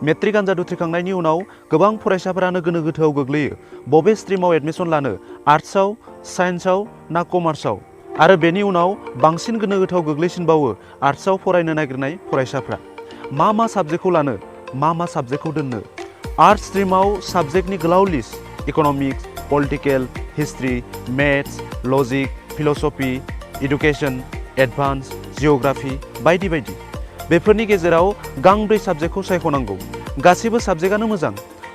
matric आनजाद उथ्रिखांनायनि उनाव गोबां फरायसाफोरानो गोनो गोथोआव गोग्लैयो बबे स्ट्रिमाव एडमिशन लानो आर्ट्सआव साइन्सआव ना कमार्सआव आरो बेनि उनाव बांसिन गोनो गोथोआव गोग्लैसिनबावो आर्ट्सआव फरायनो नागिरनाय फरायसाफ्रा मा साबजेक्टखौ लानो मा साबजेक्टखौ दोननो आर्ट्स स्ट्रिमाव साबजेक्टनि गोलाव list economics political history maths logic philosophy education advance geography बायदि बायदि बेफोरनि गेजेराव गांब्रै साबजेक्टखौ सायख'नांगौ गासिबो साबजेक्टआनो मोजां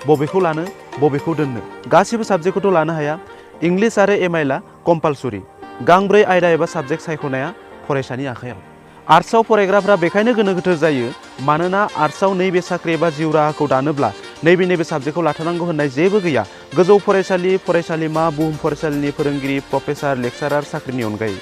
बबेखौ लानो बबेखौ दोननो गासिबो साबजेक्टखौथ' लानो हाया इंलिश आरो एमआइलआ कम्पालसरि गांब्रै आयदा एबा साबजेक्ट सायख'नाया फरायसानि आखायाव आर्ट्सआव फरायग्राफ्रा बेखायनो गोनो गोथो जायो मानोना आर्ट्सआव नैबे साख्रि एबा जिउ राहाखौ दानोब्ला नैबे साबजेक्टखौ लाथारनांगौ होननाय जेबो गैया गोजौ फरायसालि फरायसालिमा बुहुम फरायसालिनि फोरोंगिरि प्रफेसार लेक्सारार साख्रिनि अनगायै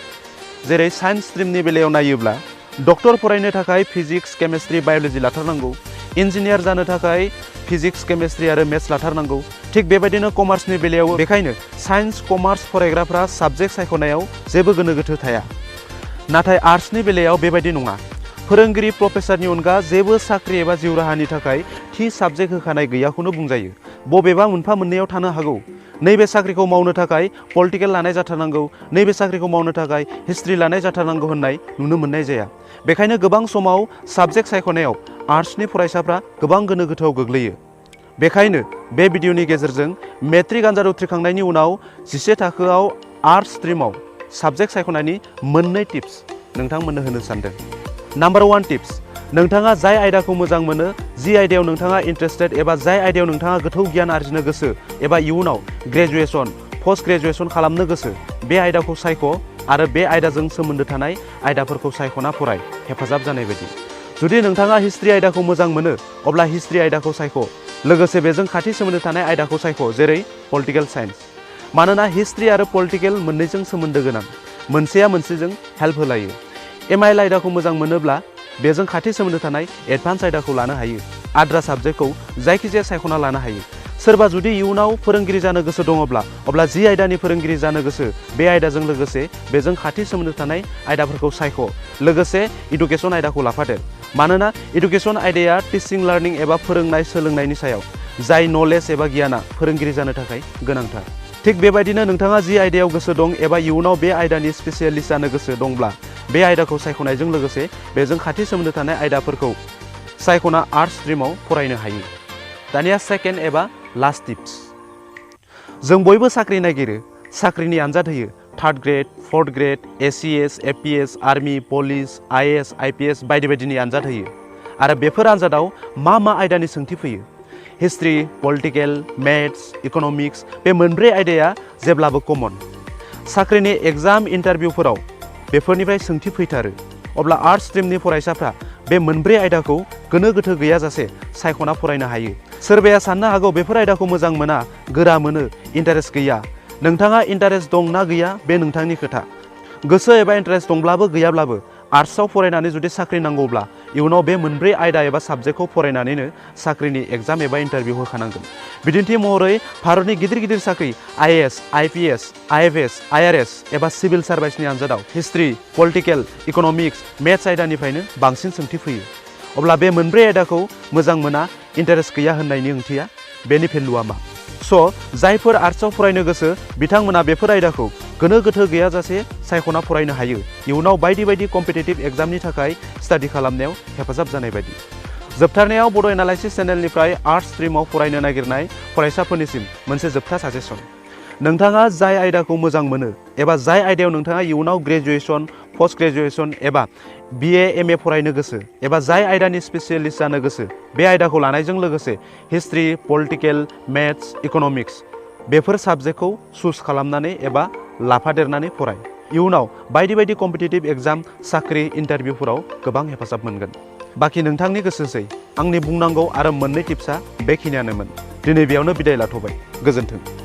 जेरै साइन्स स्ट्रिमनि बेलायाव नायोब्ला डक्टर फरायनो थाखाय फिजिक्स केमिस्ट्रि बाय'लजि लाथारनांगौ इन्जिनियार जानो थाखाय फिजिक्स केमिस्ट्रि आरो मेथ्स लाथारनांगौ थिग बेबायदिनो कमार्सनि बेलायाव बेखायनो साइन्स कमार्स फरायग्राफ्रा साबजेक्ट सायख'नायाव जेबो गोनो गोथो थाया नाथाय आर्ट्सनि बेलायाव बेबायदि नङा फोरोंगिरि प्रफेसारनि अनगा जेबो साख्रि एबा जिउ राहानि थाखाय थि साबजेक्ट होखानाय गैयाखौनो बुंजायो बबेबा मोनफा मोननैयाव थानो हागौ नैबे साख्रिखौ मावनो थाखाय पलिटिकेल लानाय जाथारनांगौ नैबे साख्रिखौ मावनो थाखाय हिस्ट्रि लानाय जाथारनांगौ होननाय नुनो मोननाय जाया बेखायनो गोबां समाव साबजेक्ट सायख'नायाव आर्ट्सनि फरायसाफ्रा गोबां गोनो गोथोआव गोग्लैयो बेखायनो बे भिडिअनि गेजेरजों मेट्रिक आनजाद उथ्रिखांनायनि उनाव 11 थाखोआव आर्ट्स स्ट्रिमाव साबजेक्ट सायख'नायनि मोननै टिप्स नोंथांमोननो होनो सानदों नाम्बार 1 टिप्स नोंथाङा जाय आयदाखौ मोजां मोनो जि आयदायाव नोंथाङा इन्टारेस्टेड एबा जाय आयदायाव नोंथाङा गोथौ गियान आरजिनो गोसो एबा इयुनाव ग्रेजुएसन पोस्ट ग्रेजुएसन खालामनो गोसो बे आयदाखौ सायख' आरो बे आयदाजों सोमोन्दो थानाय आयदाफोरखौ सायख'ना फराय हेफाजाब जानाय बायदि जुदि नोंथाङा हिस्ट्रि आयदाखौ मोजां मोनो अब्ला हिस्ट्रि आयदाखौ सायख' लोगोसे बेजों खाथि सोमोन्दो थानाय आयदाखौ सायख' जेरै पलिटिकेल साइन्स मानोना हिस्ट्रि आरो पलिटिकेल मोननैजों सोमोन्दो गोनां मोनसेया मोनसेजों हेल्प होलायो एमआइएल आयदाखौ मोजां मोनोब्ला बेजों खाथि सोमोन्दो थानाय एडभान्स आयदाखौ लानो हायो आद्रा साबजेक्टखौ जायखिजाया सायख'ना लानो हायो सोरबा जुदि इयुनाव फोरोंगिरि जानो गोसो दङब्ला अब्ला जि आयदानि फोरोंगिरि जानो गोसो बे आयदाजों लोगोसे बेजों खाथि सोमोन्दो थानाय आयदाफोरखौ सायख' लोगोसे इडुकेसन आयदाखौ लाफादेर मानोना इडुकेसन आयदाया टिचिं लार्निं एबा फोरोंनाय सोलोंनायनि सायाव जाय नलेज एबा गियाना फोरोंगिरि जानो थाखाय गोनांथार थिग बेबायदिनो नोंथाङा जि आयदायाव गोसो दं एबा इयुनाव बे आयदानि स्पेसियेलिस्ट जानो गोसो दंब्ला बे आयदाखौ सायख'नायजों लोगोसे बेजों खाथि सोमोन्दो थानाय आयदाफोरखौ सायख'ना आर्ट्स स्ट्रिमाव फरायनो हायो दानिया सेकेन्ड एबा लास्ट टिप्स जों बयबो साख्रि नागिरो साख्रिनि आनजाद होयो third grade fourth grade ACS APS army police IAS IPS बायदि बायदिनि आनजाद होयो आरो बेफोर आनजादाव मा आयदानि सोंथि फैयो हिस्ट्री पलिटिकेल मैथ्स इकनमिक्स बे मोनब्रै आयदाया जेब्लाबो कमन साख्रिनि एग्जाम इन्टारभिउफोराव बेफोरनिफ्राय सोंथि फैथारो अब्ला आर्ट्स स्ट्रिमनि फरायसाफ्रा बे मोनब्रै आयदाखौ गोनो गोथो गैयाजासे सायख'ना फरायनो हायो सोरबाया साननो हागौ बेफोर आयदाखौ मोजां मोना गोरा मोनो इन्टारेस्ट गैया नोंथाङा इन्टारेस्ट दं ना गैया बे नोंथांनि खोथा गोसो एबा इन्टारेस्ट दंब्लाबो गैयाब्लाबो आर्ट्सआव फरायनानै जुदि साख्रि नांगौब्ला इयुनाव बे मोनब्रै आयदा एबा साबजेक्टखौ फरायनानैनो साख्रिनि एग्जाम एबा इन्टारभिउ होखानांगोन बिदिन्थि महरै भारतनि गिदिर साख्रि आईएएस आईपीएस आईएफएस आईआरएस एबा सिभिल सार्भिसनि आनजादाव हिस्ट्री पलिटिकेल इकनमिक्स मेथ्स आयदानिफ्रायनो बांसिन सोंथि फैयो अब्ला बे मोनब्रै आयदाखौ मोजां मोना इन्टारेस्ट गैया होननायनि ओंथिया बेनि भेलुआ मा जायफोर आर्ट्सआव फरायनो गोसो बिथांमोना बेफोर आयदाखौ गोनो गोथो गैयाजासे सायख'ना फरायनो हायो इयुनाव बायदि बायदि कम्पिटिटिभ एग्जामनि थाखाय स्टाडि खालामनायाव हेफाजाब जानाय बायदि जोबथारनायाव बड' एनालाइसिस चेनेलनिफ्राय आर्ट्स स्ट्रिमाव फरायनो नागिरनाय फरायसाफोरनिसिम मोनसे जोबथा साजेसन नोंथाङा जाय आयदाखौ मोजां मोनो एबा जाय आयदायाव नोंथाङा इयुनाव ग्रेजुएसन पोस्ट ग्रेजुएसन एबा बीए एमए फरायनो गोसो एबा जाय आयदानि स्पेसियेलिस्ट जानो गोसो बे आयदाखौ लानायजों लोगोसे हिस्ट्री पलिटिकेल मैथ्स इकनमिक्स बेफोर साबजेक्टखौ चुज खालामनानै एबा लाफादेरनानै फराय इयुनाव बायदि बायदि कम्पिटिटिभ एग्जाम साख्रि इन्टारभिउफोराव गोबां हेफाजाब मोनगोन बाखि नोंथांनि गोसोसै आंनि बुंनांगौ आरो मोननै टिप्सआ बेखिनियानोमोन दिनै बेयावनो बिदाय लाथ'बाय गोजोन्थों